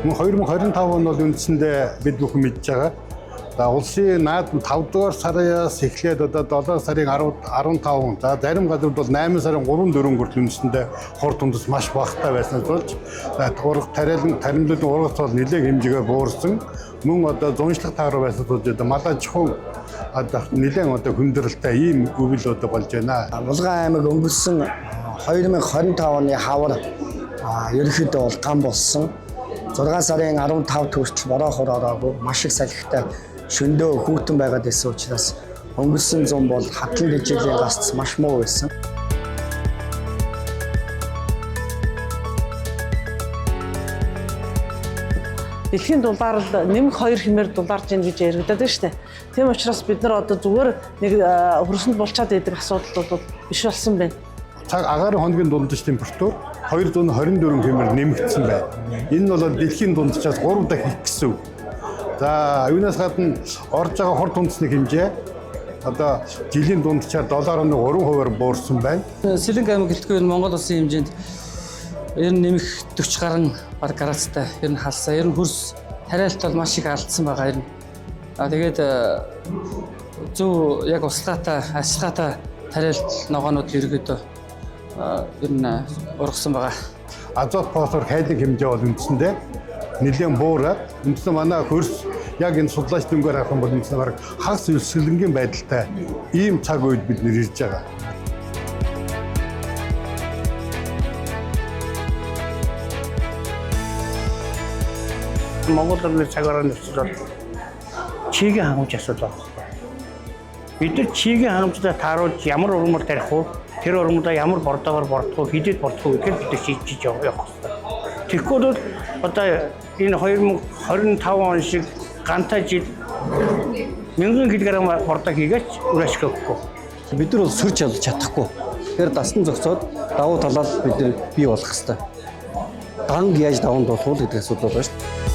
Мөн 2025 он бол үндсэндээ бид бүхэн мэдж байгаа. За улсын наад 5 дугаар сараас эхлээд одоо 7 сарын 10 15, за зарим газрууд бол 8 сарын 3 4 хүртэл үндсэндээ хор тундас маш багатай байснаас болж за урах тариалан таримлуулын ургац бол нэлээд хэмжээгээр буурсан. Мөн одоо зуншлах тааруу байснаас болж одоо малаа чухам одоо нэлээд одоо хүндрэлтэй ийм өвөл одоо болж байна. Булган аймаг өнгөрсөн 2025 оны хавар ерөнхийдөө бол гам болсон. 6 сарын 15 хүртэл бороо хор ороогүй маш их салхитай шөндөө хүүтэн байгаад байсан учраас өнгөрсөн зун бол хатлан дэжээлийн гасц маш муу байсан. Дэлхийн дулаар л нэмэх 2 хэмээр дулаарж ийн гэж яригадаад байна шүү дээ. Тийм учраас бид нар одоо зүгээр нэг хөрсөнд булчаад идэг асуудал бол биш болсон байна. Цаг агаарын хоногийн дундаж температур 224 хэмээр нэмэгдсэн байна. Энэ нь бол дэлхийн дунджаас 3 дахин их гэсэн үг. За юунаас гадна орж байгаа хор тундасны хэмжээ одоо жилийн дунджаар 7.3%-аар буурсан байна. Сэлэнг аймаг гэлтгүй энэ Монгол улсын хэмжээнд ер нь нэмэх 40 гаруй баг градустай ер нь халсаа. Ер нь хөрс тариалт бол маш их алдсан байгаа ер нь. А тэгээд зөв яг услаатай, ажиллагаатай тариалт ногоонууд ерөөдөө ер нь ургасан байгаа. Азот, фосфор, хайлын хэмжээ бол үндсэндээ нэлээд буураад үндсэн манай хөрс яг энэ судлаач дүнгээр харах юм бол үндсэн бараг хагас өлсгөлөнгийн байдалтай ийм цаг үед бид нэр ирж байгаа. Монгол орны цаг орон нөхцөл бол чигийн хангамж асуудал байна. Бид нар чигийн хангамжтай тааруулж ямар урмаар тарих уу, тэр урмуудаа ямар бордоогоор бордох уу, хэдэд бордох уу гэдгээр бид нар шийдэж явах хэрэгтэй. Тэгэхгүй бол одоо энэ 2025 он шиг ганцаа жил 1000 кг бордоо хийгээч үр ашиг өгөхгүй. Бид нар бол сүрч ялж чадахгүй. Тэгэхээр дасан зохицоод давуу талаа бид нар бий болох хэрэгтэй. Ганг яаж даван дуулах вэ гэдэг асуудал байна шүү дээ.